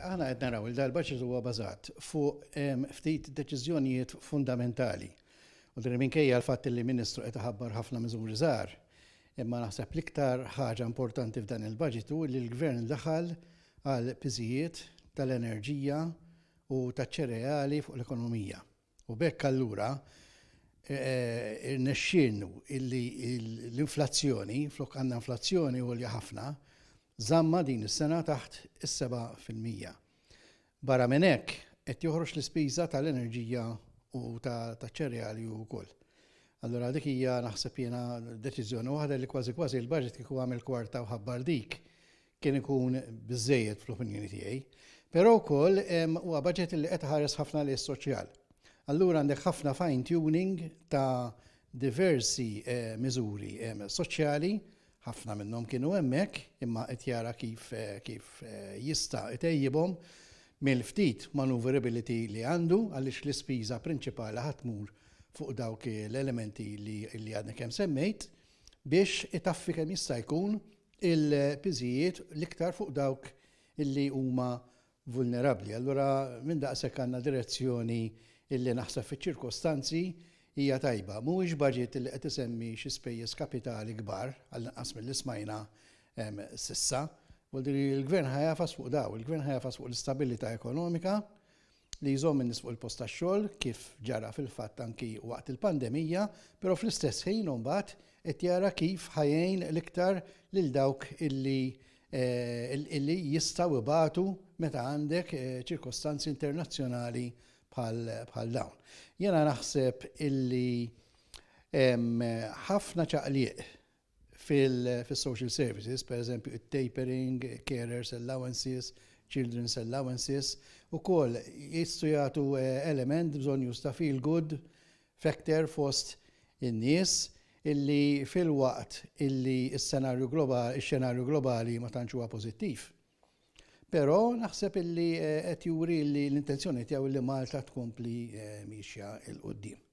Aħna qed naraw li dal-budget huwa bażat fuq ftit deċiżjonijiet fundamentali. U din minkejja l-fatt li Ministru qed iħabbar ħafna miżuri żgħar, imma naħseb l-iktar ħaġa importanti f'dan il-budget hu li l-Gvern daħal għal piżijiet tal-enerġija u taċ-ċereali fuq l-ekonomija. U b'hekk allura irnexxielnu illi l-inflazzjoni, flok għandna inflazzjoni għolja ħafna, żamma din is-sena taħt is-7%. Barra minn hekk qed joħroġ l-ispiża tal-enerġija u taċ-ċereali wkoll. Allura dik hija naħseb jiena deċiżjoni waħda li kważi kważi l-budget kieku għamel kwarta u ħabbar dik kien ikun biżżejjed fl-opinjoni tiegħi. Però wkoll huwa budget li qed iħares ħafna lejn is-soċjal. Allura għandek ħafna fine tuning ta' diversi eh, miżuri soċjali, ħafna minnhom kienu hemmhekk, imma qed jara kif eh, kif eh, jista' itejjibhom mill-ftit maneuverability li għandu għaliex l-ispiża prinċipali ħa tmur fuq dawk l-elementi li, li għadni kemm semmejt biex itaffi kemm jista' jkun il-piżijiet l-iktar fuq dawk illi huma vulnerabbli. Allura minn daqshekk għandna direzzjoni illi naħseb fiċ-ċirkostanzi hija tajba. Mhuwiex budget illi qed isemmi xi spejjeż kapitali kbar, għall-inqas milli smajna s'issa. Vuol dire l-gvern ħa jagħfas fuq daw, il-gvern ħa jagħfas fuq l-istabilità ekonomika, li jżomm in-nies fuq il-post tax-xogħol, kif ġara fil-fatt anki waqt il-pandemija, però fl-istess ħin imbagħad qed jara kif ħa jgħin l-iktar lil dawk illi illi jistgħu ibatu meta għandek ċirkostanzi internazzjonali bħal dawn. Jiena naħseb illi ħafna ċaqliq fil-social services, per eżempju it-tapering, carers allowances, children's allowances, ukoll jistgħu jagħtu element bżonnjuż ta' feel good factor fost in-nies illi filwaqt illi s-senarju globali, ix-xenarju globali ma tantx huwa pożittiv. Però naħseb illi qed juri li l-intenzjoni tiegħu li Malta tkompli miexja 'l quddiem.